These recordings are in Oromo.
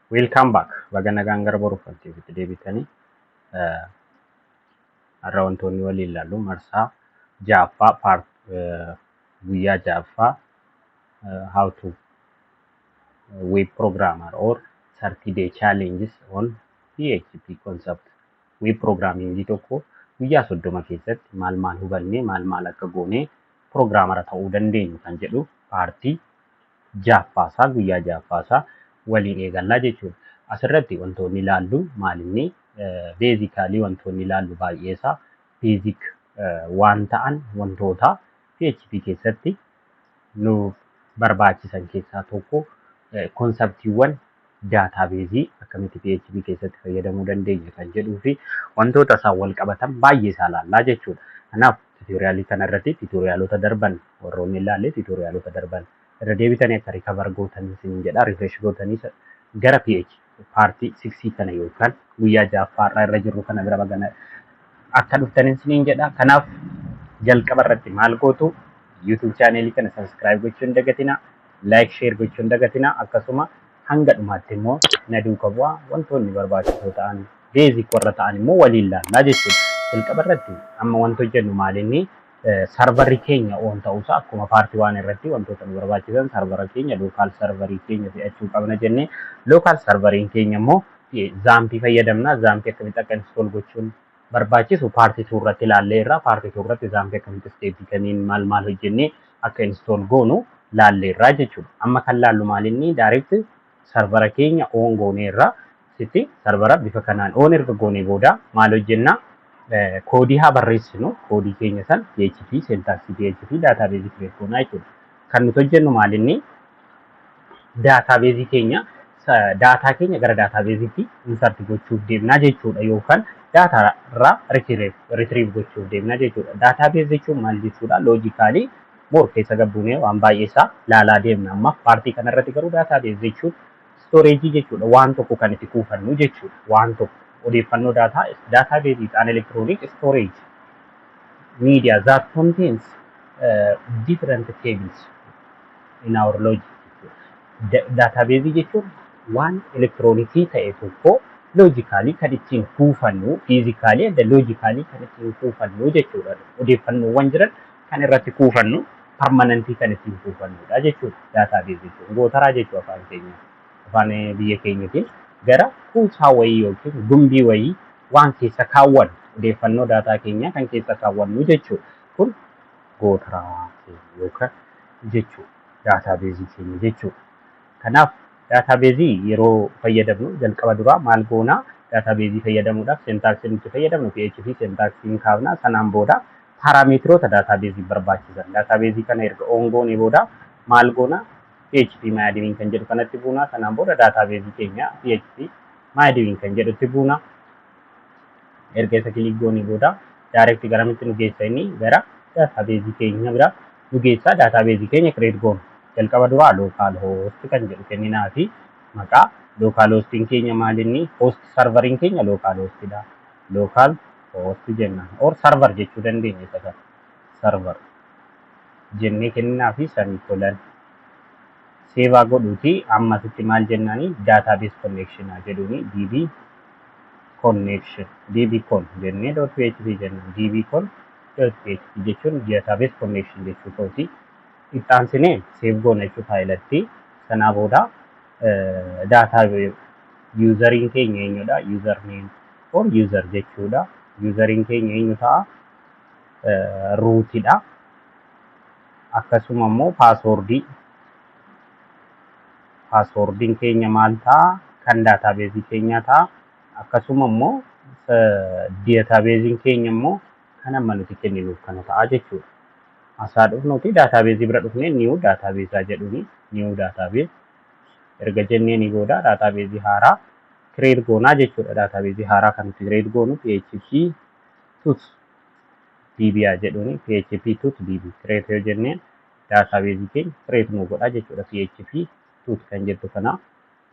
Welcome back. Baga nagaan gara Boruuf Waltiifitti deebitanii. Har'a wantoonni waliin ilaallu marsaa ja'affaa, part guyyaa ja'affaa, how to web programmer or 30 day challenges on PHP concept. Web programming tokko guyyaa 30 keessatti maal maal hubannee, maal maal akka goonee programmera ta'uu dandeenyu kan jedhu partii ja'affaasaa, guyyaa ja'affaasaa waliin eegallaa jechuudha. Asirratti wantoonni ilaallu maalinni? Basically wantoonni ilaallu baay'eesaa basic waan ta'an, wantoota PHP keessatti nuuf barbaachisan keessaa tokko conceptiiwwan databaseii akkamitti PHP keessatti fayyadamuu dandeenya kan jedhuu fi wantoota isaan wal qabatan baay'ee isaa ilaallaa jechuudha. Kanaaf tutorialii kanarratti tutorialota darban warroonni ilaalle, tutorialota darban irra deebitanii akka recover gootanii isin jedha, refresh gootanii gara PHP partii sixii kana yookaan guyyaa ja'affaa irra jirru kana bira bagana akka dhuftanii isiniin jedha. Kanaaf jalqaba irratti maal gootu? YouTube channelii kana subscribe gochuu hin dagatinaa, like, share gochuu hin dagatinaa, akkasuma hanga dhumaatti immoo na duuka bu'aa. Wantoonni barbaachisoo ta'an, basic warra ta'an immoo waliin laallaa jechuudha. Jalqaba irratti amma wanti hojjennu maalinni? Serverri keenya on ta'uusaa, akkuma partii waan irratti wantoota nu barbaachisan, servera keenya, local serverii keenya fe'achuu qabna jennee, local serveriin keenya immoo XAMPPii fayyadamna. XAMPPii akkamitti akka install gochuun barbaachisu partii two irratti ilaallee irraa, partii two irratti XAMPPii akkamitti stepii kamiin maal maal hojjennee akka install goonu laallee irraa jechuudha. Amma kan laallu maalinni? Direct servera keenya on goonee irraa sitti servera bifa kanaan on erga goonee booda maal hojjennaa? Codeii haa barreessinu. Codeii keenya san PHP syntaxii, PHP databaseii create goonaa jechuudha. Kan nuti hojjennu maalinni? Databaseii keenya, data keenya gara databaseiitti insert gochuuf deemnaa jechuudha yookaan data irraa retrieve gochuuf deemnaa jechuudha. Database jechuun maal jechuudha? Logically more keessa gabbuunee waan baay'ee isaa laalaa deemna. Amma partii kanarratti garuu database jechuun storageii jechuudha. Waan tokko kan itti kuufannu jechuudha. Waan tokko odeeffannoo data. Database is an electronic storage media that contains different tables in our logic. Databaseii jechuun waan elektiroonikii ta'e tokko logically kan ittiin kuufannu, physically and logically kan ittiin kuufannu jechuudha. Odeeffannoowwan jiran kan irratti kuufannu, permanentii kan ittiin kuufannudha jechuudha. Databaseii jechuun gootaraa jechuu afaan keenya, afaan biyya keenyatiin gara kuusaa wayii yookiin gumbii wayii waan keessa kaawwannu, odeeffannoo data keenyaa kan keessa kaawwannu jechuudha. Kun gootaraa keenya yookaan jechuudha. Databaseii keenya jechuudha. Kanaaf databaseii yeroo fayyadamnu jalqaba duraa maal goonaa? Databaseii fayyadamuudhaaf syntaxii nuti fayyadamnu PHP syntaxiin kaafnaa. Sanaan booda parameteroota databaseii barbaachisan. Databaseii kana erga on goonee booda maal goonaa? PHP myadmin kan jedhu kanatti buunaa. Sanaan booda databaseii keenya PHP myadmin kan jedhutti buunaa. Erga isa click goonee booda direct garamitti nu geessa inni? Gara databaseii keenya bira nu geessa. Databaseii keenya create goona. Jalqaba duraa local host kan jedhu kenninaa fi maqaa local hostiin keenya maalinni? Host serveriin keenya local hostidha. Local host jenna or server jechuu dandeenya. Isa kana server jennee kenninaa fi semicolon, save godhuuti. Ammasitti maal jennaani? Database connection jedhuuni, db connection, db con jennee dot php jenna. Db con dot php jechuun database connection jechuu kooti. Ittaansinee save goona jechuu fileatti. Sanaa booda data useriin keenya eenyudha? User name or user jechuudha. Useriin keenya eenyu ta'a? Rootidha. Akkasuma immoo passwordii, passwordiin keenya maal ta'a? Kan databaseii keenyaa ta'a. Akkasuma immoo databaseiin keenya immoo kan amma nuti kenninuuf kana ta'a jechuudha. Asaa dhufnuti databaseii bira dhufnee new databaseaa jedhuuni, new database erga jenneeni booda databaseii haaraa create goonaa jechuudha. Databaseii haaraa kan nuti create goonu PHP tut db jedhuuni, PHP tut db create yoo jenneen databaseii keenya create nu godha jechuudha. PHP tut kan jettu kana,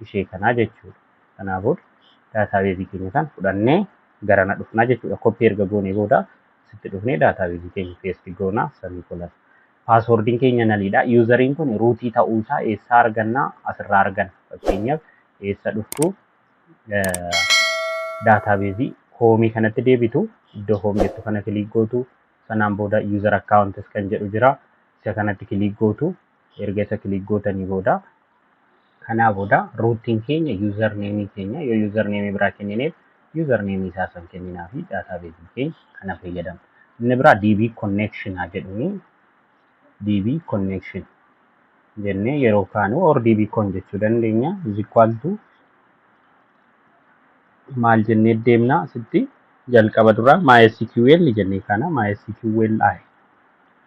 ishee kanaa jechuudha. Kanaa booda databaseii keenya kan fudhannee garana dhufnaa jechuudha. Copy erga goonee booda sitti dhufnee databaseii keenya paste goonaa, semicolon. Passwordiin keenya nulliidha. Useriin kun rootii ta'uusaa eessaa argannaa? Asirraa arganna. Fakkeenyaaf Eessa dhuftu? Database home kanatti deebitu. Iddoo home jettu kana click gootu. Sanaan booda user accounts kan jedhu jira. Isa kanatti click gootu. Erga isa click gootanii booda, kanaa booda rootiin keenya user name keenya, yoo user name biraa kennineef user name isaa san kenninaa fi database keenya kana fayyadamna. Inni biraa DB connection haa jedhuni. DB connection jennee yeroo kaanu or DB con jechuu dandeenya, is equal to maal jennee deemna? Asitti jalqaba dura MySQL jennee kana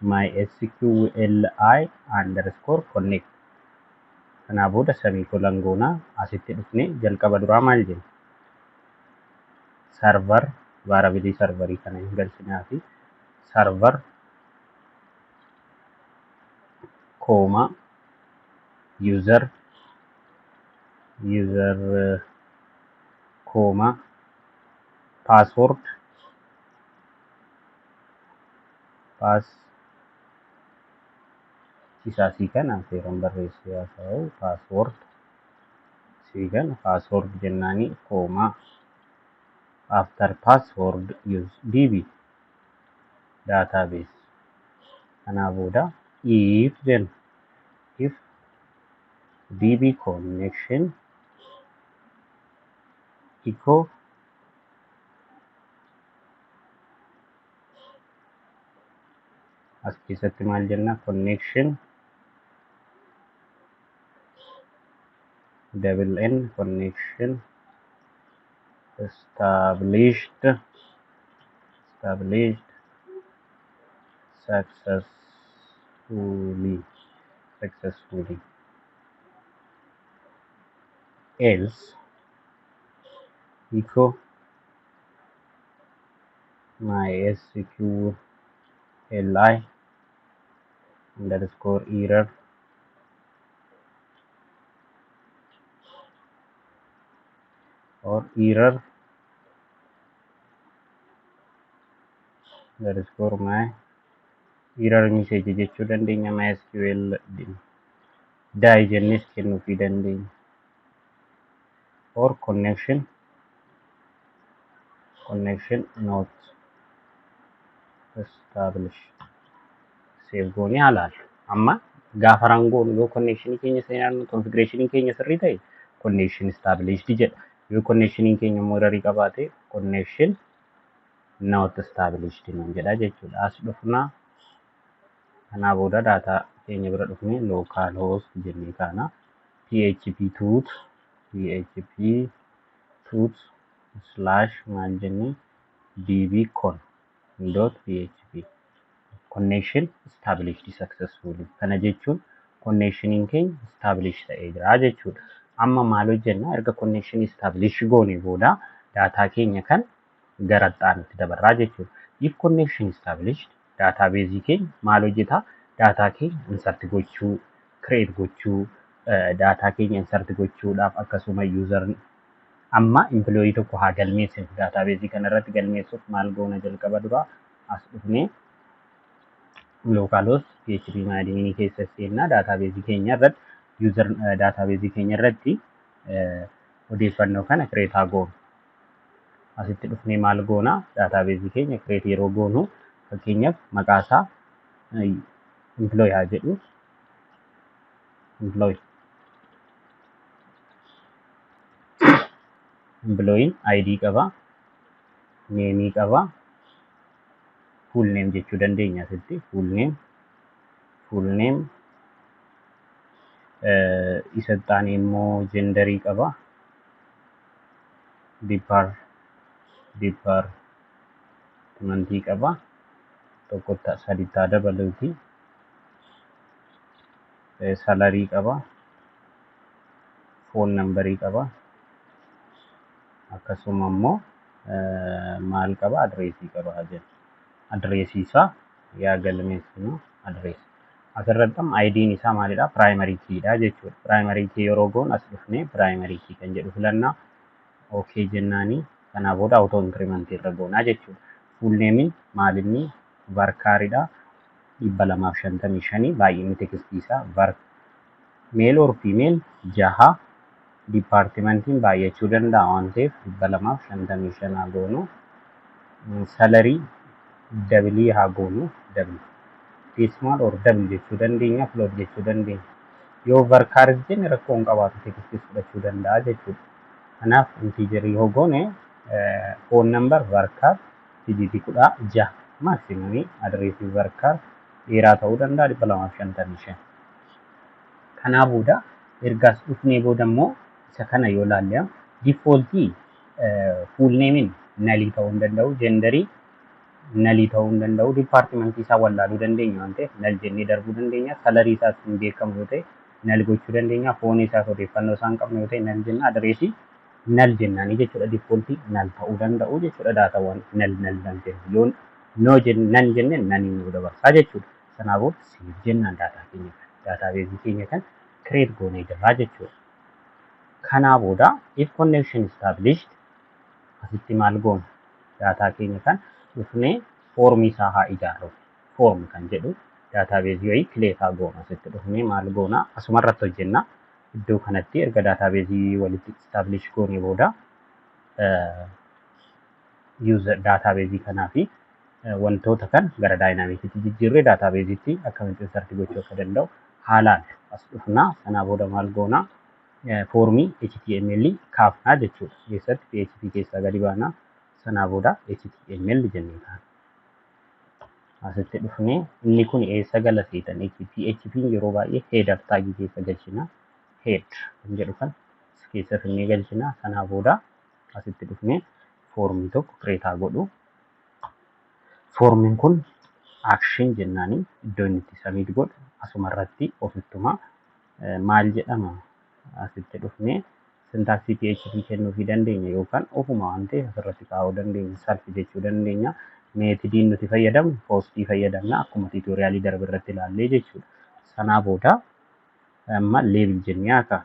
MySQLi_connect. Kanaa booda semicolon goonaa. Asitti dhufnee jalqaba duraa maal jenna? Server variable serverii kana hin galchinaa fi server comma user user comma password pass isaa sii kana seeraan barreessee haasa'u, password sii kana password jennaani, comma after password use db database. Kanaa booda if jenna, if db connection echo as keessatti maal jenna? Connection double n connection established successfully, else echo mysqli_error or error underscore my error message jechuu dandeenya. Mysql die jennees kennuufii dandeenya or connection not established. Save goonee haa laallu. Amma gaafa run goonu yoo connection keenya seenaan configuration keenya sirrii ta'e connection established jedha. Yoo connection keenya immoo errorii qabaate connection not established nuun jedha jechuudha. As dhufnaa, kanaa booda data keenya bira dhufnee local host jennee kaana php tut slash maal jennee dbcon.php. Connection established successfully. Kana jechuun connectioniin keenya establish ta'ee jira jechuudha. Amma maal hojjenna? Erga connection establish goone booda data keenya kan gara itti dabarraa jechuudha. If connection established, database keenya maal hojjeta? Data keenya insert gochuu, create gochuu, data keenya insert gochuudhaaf akkasuma user amma employee tokko haa galmeessinu. Database kana irratti galmeessuuf maal goona? Jalqaba dura as dhufnee localhost php admin keessa seennaa. Database keenya irratti user database keenya irratti odeeffannoo kana create haa goonu. Asitti dhufnee maal goona? Database keenya create yeroo goonu, fakkeenyaaf maqaa isaa employee haa jedhu. Employeen ID qaba, name qaba, full name jechuu dandeenya asitti full name, isa taane immoo genderii qaba, departmentii qaba, tokko saditti haa dabaluuti, salary qaba, phone numberii qaba, akkasuma immoo maal qaba? Addressii qaba haa jennu. Addressii isaa yaa galmeessinu. Address asirratti amma ID'n isaa maalidha? Primary keyidha jechuudha. Primary key yeroo goonu as dhufnee primary key kan jedhu filannaa, okay jennaanii, kanaa booda auto increment irra goonaa jechuudha. Full namein maalinni? Varchariidha. 255 baay'inni textii isaa var male or female jaha. Departmentiin baay'achuu danda'a waan ta'eef 255 haa goonu. Salary double haa goonu. Double, decimal or double jechuu dandeenya, float jechuu dandeenya. Yoo varchar jenne rakkoo hin qabaatu, textiis fudhachuu danda'a jechuudha. Kanaaf integerii yoo goone, phone number varchar digitii 16 maximumii, addressii varchar dheeraa ta'uu danda'a, 255. Kanaa booda ergaas dhufnee booda immoo isa kana yoo laalle, defaultii full nameiin nullii ta'uu hin danda'u, genderii nullii ta'uu hin danda'u, departmentii isaa wallaaluu dandeenya waan ta'eef null jennee darbuu dandeenya, salary isaas hin beekamu yoo ta'e null gochuu dandeenya, phoneii isaas odeeffannoo isaa hin qabnu yoo ta'e null jenna, addressii null jennaanii jechuudha. Defaultii null ta'uu danda'u jechuudha. Daatawwan null null null jennu yoo no none jenne noneii nu dabarsaa jechuudha. Sanaa booda save jennaan daataa keenya kan databaseii keenya kan create goonee jirraa jechuudha. Kanaa booda if connection established, asitti maal goona? Daataa keenya kan dhufnee formii isaa haa ijaarru. Form kan jedhu databaseii wayii create haa goonu. Asitti dhufnee maal goona? Asuma irratti hojjenna. Iddoo kanatti erga databaseii walitti establish goonee booda user databaseii kanaa fi wantoota kan gara dynamicitti jijjiirree databaseiitti akkamitti insert gochuu akka danda'u haalaan as dhufnaa. Sanaa booda maal goonaa? Formii HTML kaafnaa jechuudha. Keessatti PHP keessaa gadi baanaa, sanaa booda HTML jennee kaana. Asitti dhufnee inni kun eessa gala seetan? PHP yeroo baay'ee header tagii keessa galchina. Head kan jedhu kan keessa finnee galchina. Sanaa booda asitti dhufnee formii tokko create haa godhu. Formiin kun action jennaanii iddoo inni itti submit godhu asuma irratti ofittuma maal jedhama, asitti dhufnee syntaxii PHP kennuufii dandeenya yookaan ofuma waan ta'eef asirratti kaa'uu dandeenya, self jechuu dandeenya. Methodiin nuti fayyadamnu postii fayyadamna, akkuma tutorialii darbe irratti ilaallee jechuudha. Sanaa booda amma label jennee haa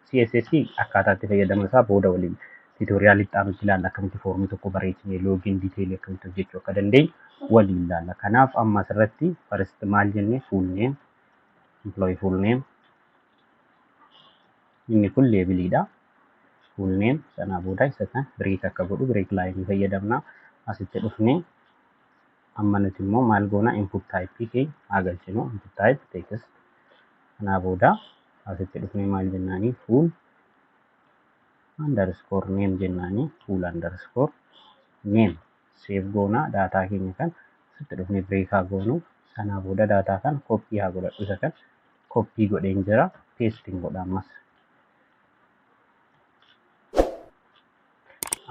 CSS akkaataa itti fayyadama isaa booda waliin tutorialii itti aanutti ilaalla, akkamitti formii tokko bareechinee login detailii akkamitti hojjechuu akka dandeenyu waliin ilaalla. Kanaaf amma asirratti first maal jennee? Full name, employee full name, inni kun labeliidha. Full name, sanaa booda isa kan break akka godhu break lineii fayyadamna. Asitti dhufnee amma nuti immoo maal goona? Input type keenya haa galchinu, input type text. Kanaa booda asitti dhufnee maal jennaanii? Full underscore name jennaanii, full underscore name. Save goona daataa keenya kan asitti dhufnee break haa goonu. Sanaa booda daataa kan copy haa godhadhu, isa kan copy godheen jira, pasting godha ammas.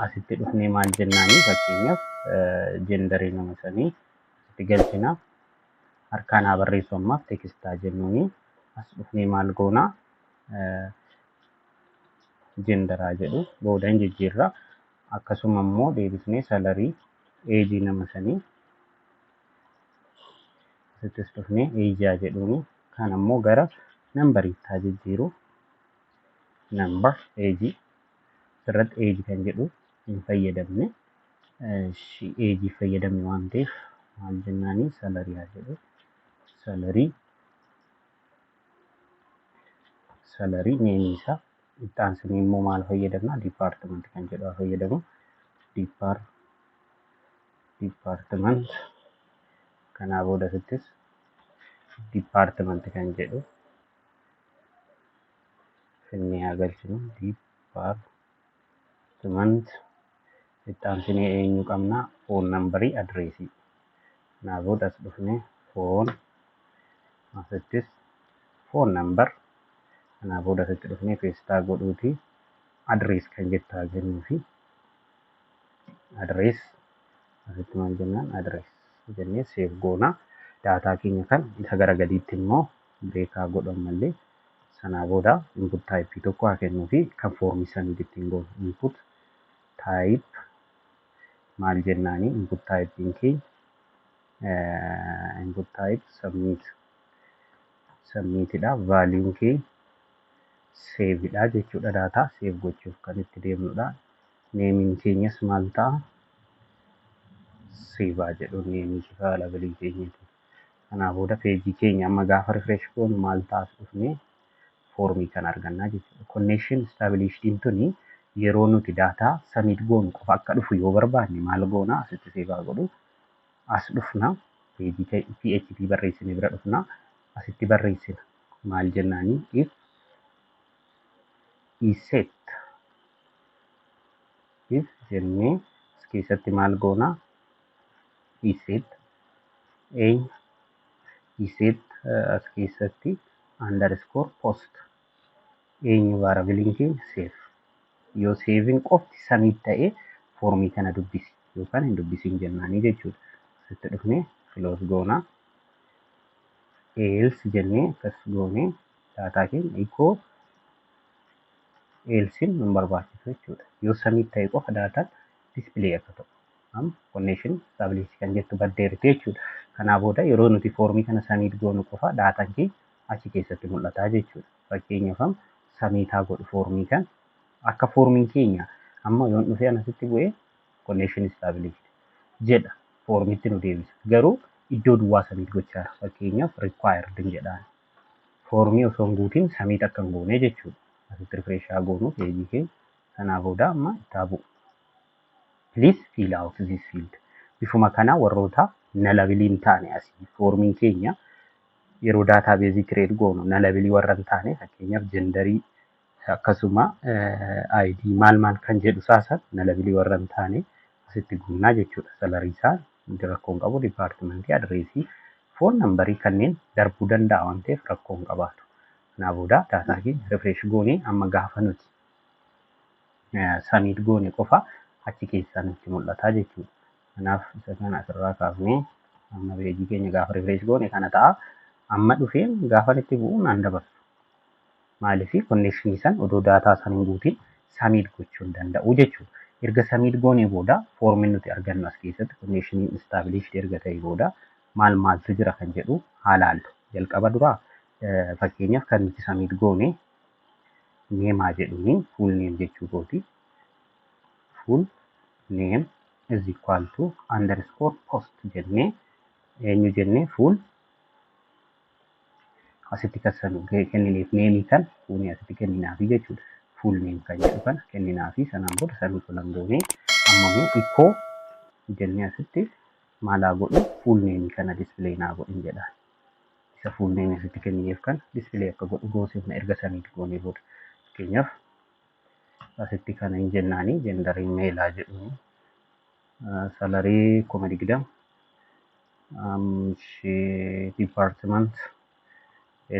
Asitti dhufnee maal jennaanii? Fakkeenyaaf genderii nama sanii asitti galchina. Harkaan haa barreessu ammaaf, textaa jennuuni. As dhufnee maal goonaa? Genderaa jedhu booda hin jijjiirra. Akkasuma immoo deebisnee salary, ageii nama sanii asittis dhufnee ageaa jedhuuni. Kan ammoo gara numberiitti haa jijjiiru, number ageii. Asirratti ageii kan jedhu hin fayyadamne, ageii fayyadamne waan ta'eef maal jennaanii? Salary haa jedhu, salary, salary nameii isaa. Itti aansinee immoo maal fayyadamna? Department kan jedhu haa fayyadamu, department. Kanaa booda asittis department kan jedhu finnee haa galchinu, department. Itti aansinee eenyu qabna? Phone numberii, addressii. Kanaa booda as dhufnee phone, asittis phone number. Kanaa booda asitti dhufnee pastea godhuuti address kan jettu haa jennuu fi address asitti maal jennaan? Address jennee save goona. Daataa keenya kan isa gara gadiitti immoo break haa godhan malee. Sanaa booda input type tokko haa kennuu fi kan formii sanii ittiin goonu input type maal jennaanii? Input type keenya input type submit, submitidha. Valueun keenya saveidha jechuudha, daataa save gochuuf kan itti deemnudha. Nameiin keenyas maal ta'a? Saveaa jedhu nameii labelii keenyati. Kanaa booda pageii keenya amma gaafa refresh goonu maal ta'a? As dhufnee Foormii kana argannaa jechuudha. Connection established tuni yeroo nuti daataa submit goonu qofa akka dhufu yoo barbaanne maal goona? Asitti save godhu, as dhufna, peejii PHP barreessine bira dhufna, asitti barreessina. Maal jennaanii? If isset, if jennee as keessatti maal goona? Isset eenyu? Isset as keessatti underscore post eenyu? Variableiin keenya save. Yoo savein qofti submit ta'e foormii kana dubbisi yookaan hin dubbisiin jennaanii jechuudha. Asitti dhufnee close goona. Else jennee akkas goonee daataa keenya echo. Elsein nun barbaachisu jechuudha. Yoo submit ta'e qofa daataan display akka ta'u. Amma connection establish kan jettu baddeerti jechuudha. Kanaa booda yeroo nuti foormii kana submit goonu qofa daataan keenya achi keessatti mul'ata jechuudha. Fakkeenyaaf, amma submit haa godhu foormii kan. Akka foormiin keenya amma yoon dhufee asitti bu'ee connection established jedha, foormitti nu deebisa. Garuu iddoo duwwaa submit gochaa jira. Fakkeenyaaf, required jedhaan. Foormii osoo hin guutiin submit akka hin goone jechuudha. Asitti refresh haa goonu peejii keenya. Sanaa booda amma itti haa bu'u. "Please fill out this field." Bifuma kana warroota nullable hin taane asii foormiin keenya yeroo database create goonu nullable warra hin taane, fakkeenyaaf gender, akkasuma ID, maal maal kan jedhu saasan nullable warra hin taane asitti guunnaa jechuudha. Salary isaa rakkoo hin qabu, department, address, phone number kanneen darbuu danda'a waan ta'eef rakkoo hin qabaatu. Kanaa booda daataa keenya refresh goonee amma gaafa nuti submit goone qofa achi keessaa nutti mul'ata jechuudha. Kanaaf isa kana asirraa kaafnee amma peejii keenya gaafa refresh goone kana ta'a. Amma dhufeen gaafa itti bu'u naan dabarsu. Maaliif? Connection san odoo daataa san hin guutiin submit gochuu hin danda'u jechuudha. Erga submit goonee booda foormiin nuti argannu as keessatti connection established erga ta'e booda maal maaltu jira kan jedhu haa laallu. Jalqaba duraa fakkeenyaaf kan nuti submit goone name haa jedhuuni, full name jechuu kooti. Full name is equal to underscore post jennee eenyu jennee full asitti kassanu kennineef name kan fuunee asitti kenninaafi jechuudha. Full name kan jedhu kana kenninaafi sanaan booda semicolon goonee amma immoo echo jennee asitti maal haa godhu? Full name kana display naa godhin jedhaan. Isa full name asitti kennineef kana display akka godhu goosifna erga submit goonee booda. Fakkeenyaaf, asitti kana hin jennaanii, genderiin male haa jedhuuni, salary 20,000, department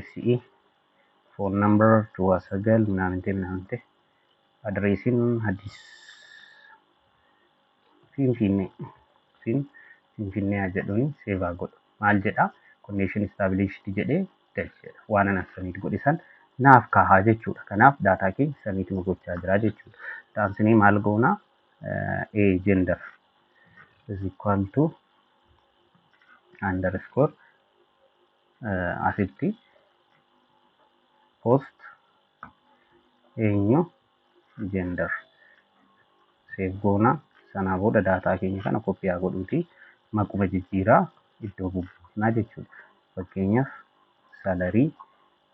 SE, phone number 09 ምናምንቴ ምናምንቴ, addressiin Addis Finfinnee Finfinnee haa jedhuuni, save haa godhu. Maal jedhaa? Connection established jedhee galcheedha. Waan ana submit godhe san naaf kahaa jechuudha. Kanaaf daataa keenya submit nu gochaa jira jechuudha. Taansinee maal goonaa? A gender is equal to underscore asitti post eenyu? Gender. Save goonaa. Sanaa booda daataa keenya kana copy haa godhuuti maquma jijjiiraa iddoo bubbuufnaa jechuudha. Fakkeenyaaf, salary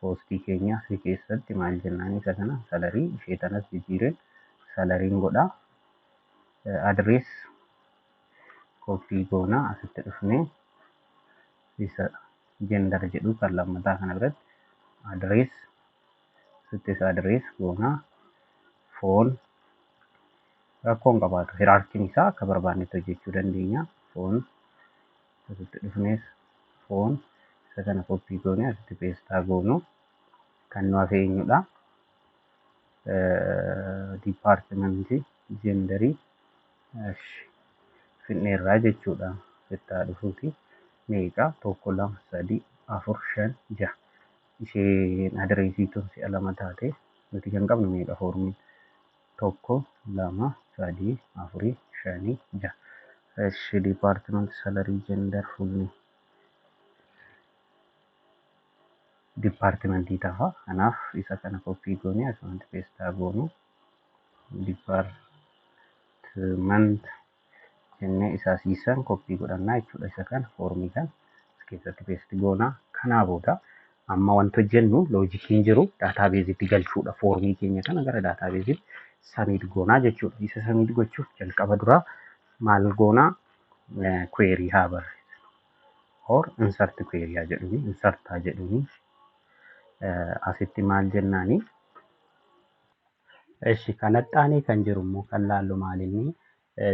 post keenya asii keessatti maal jennaan? Isa kana salary ishee tanas jijjiireen salaryn godhaa. Address copy goonaa, asitti dhufnee isa gender jedhu kan lammataa kana biratti address, asitti isa address goonaa. Phone rakkoo hin qabaatu. Hierarchyn isaa akka barbaannetti hojjechuu dandeenya. Phone asitti dhufnees phone isa kana copy goonee asitti paste haa goonu. Kan nu hafe eenyudha? Department, gender, finneerraa jechuudha. Sitti haa dhufuuti. Meeqa? Tokko, lama, sadii, afur, shan, jaha. Isheen address tun si'a lama taate. Nuti kan qabnu meeqa foormiin? Tokko, lama, sadii, afurii, shanii, jaha. Eshi, department, salary, gender, full name, department tafa. Kanaaf isa kana copy goonee asumatti paste haa goonu. Department jennee isaa siisan copy godhannaa jechuudha. Isa kana foormii kan as keessatti paste goonaa. Kanaa booda Amma wanti hojjennu logiciin jiru databaseitti galchuudha. Formii keenya kana gara databaseitti submit goonaa jechuudha. Isa submit gochuuf jalqaba duraa maal goonaa? Query haa barreessinu. Or insert query haa jedhuni, insert haa jedhuni. Asitti maal jennaani? Eshi, kanatti aanee kan jiru immoo kan laallu maalinni?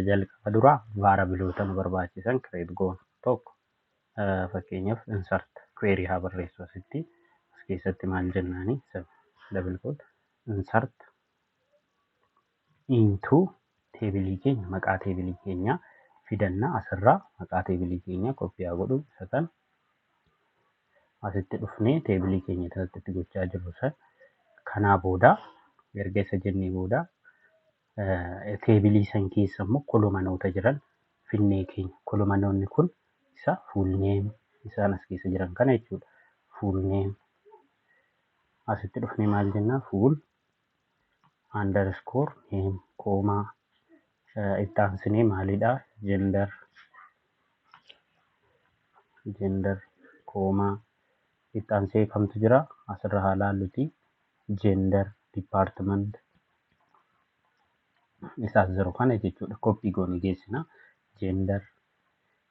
Jalqaba duraa variableoota nu barbaachisan create goona. Tokko, fakkeenyaaf, insert query haa barreessu asitti. As keessatti maal jennaani? Double quote, insert into tableii keenya, maqaa tableii keenyaa fidanna. Asirraa maqaa tableii keenya copy haa godhu. Isa kan asitti dhufnee tableii keenya irratti gochaa jirru san. Kanaa booda, erga isa jennee booda, tableii san keessa immoo columnoota jiran finnee keenya. Columnoonni kun isa full name, isaan as keessa jiran kana jechuudha. Full name, asitti dhufnee maal jennaa? Full underscore name comma, itti aansinee maalidha? Gender, gender comma, itti aansee kamtu jira? Asirra haa laalluti. Gender, department, isaas jiru kana jechuudha. Copy goonee geessina. Gender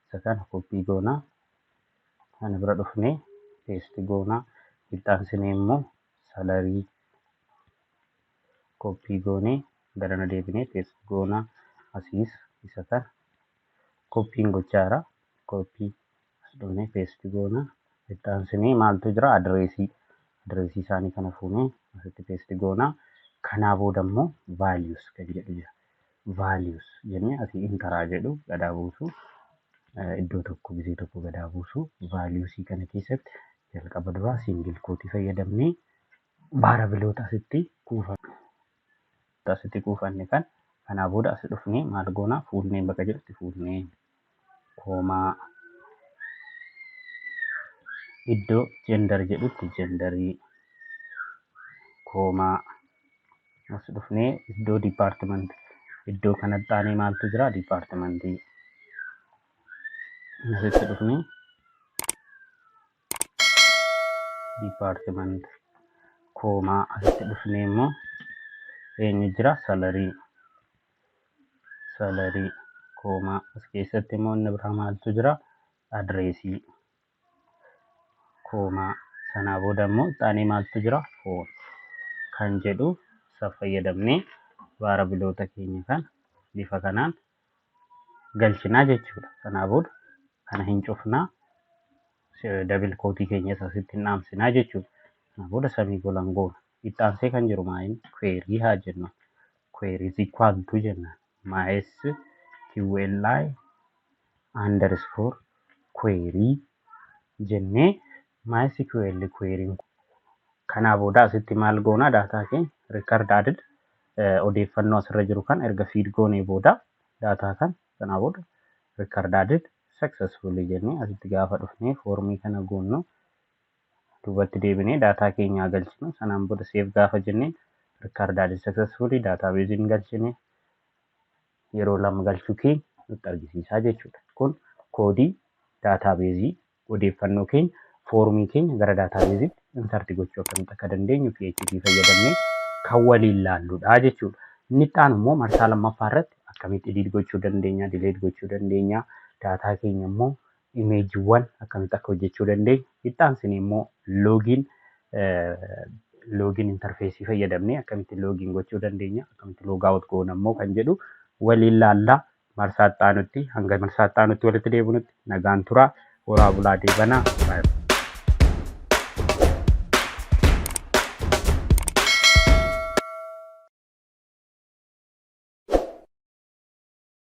isa kana copy goonaa, kana bira dhufnee paste goonaa. Itti aansinee immoo salary copy goonee garana deebinee paste goonaa. Asiis isa kana copyn gochaa jira. Copy, as dhufnee paste goonaa. Itti aansinee maaltu jira? Addressii. Addressii isaanii kana fuunee asitti paste goonaa. Kanaa booda immoo values kan jedhu jira. Values jennee asii enter jedhu gadaa buusu. Iddoo tokko gisee tokko gadaa buusu. Valuesii kana keessatti jalqaba duraa single quoteii fayyadamnee variableoota asitti kuufanne kan kanaa booda as dhufnee maal goonaa? Full name bakka jedhutti full name comma, iddoo gender jedhutti genderii comma, as dhufnee iddoo department, iddoo kanatti aanee maaltu jira? Departmentii, asitti dhufnee department comma, asitti dhufnee immoo eenyu jira? Salary, salary comma, as keessatti immoo inni biraa maaltu jira? Addressii comma, sanaa booda immoo itti aanee maaltu jira? Phone kan jedhu. Isa fayyadamnee variableoota keenya kan bifa kanaan galchinaa jechuudha. Sanaa booda kana hin cufnaa, double quoteii keenya asitti hin dhaamsinaa jechuudha. Sanaa booda semicolon goona. Itti aansee kan jiru maal? Query haa jennu. Query is equal to jenna. MySQLi underscore query jennee MySQL query. Kanaa booda asitti maal goonaa? Data keenya record added, odeeffannoo asirra jiru kan erga feed goonee booda data kan sanaa booda record added successfully jennee asitti gaafa dhufnee formii kana goonnu, duubatti deebinee data keenya galchinu. Sanaan booda save gaafa jennee, record added successfully, databaseiin galchine yeroo lama galchuu keenya nutti argisiisaa jechuudha. Kun codeii databaseii odeeffannoo keenya, formii keenya gara databaseiitti insert gochuu akkamitti akka dandeenyu PHP fayyadamnee kan waliin laalludha jechuudha. Inni itti aanu immoo marsaa lammaffaa irratti akkamitti edit gochuu dandeenya, delete gochuu dandeenya, data keenya immoo imageiiwwan akkamitti akka hojjechuu dandeenya. Itti aansinee immoo login interfaceii fayyadamnee akkamitti login gochuu dandeenya, akkamitti logout goona immoo kan jedhu waliin laallaa. Marsaa itti aanutti, hanga marsaa itti aanutti walitti deebinutti nagaan turaa, horaa bulaa, deebanaa.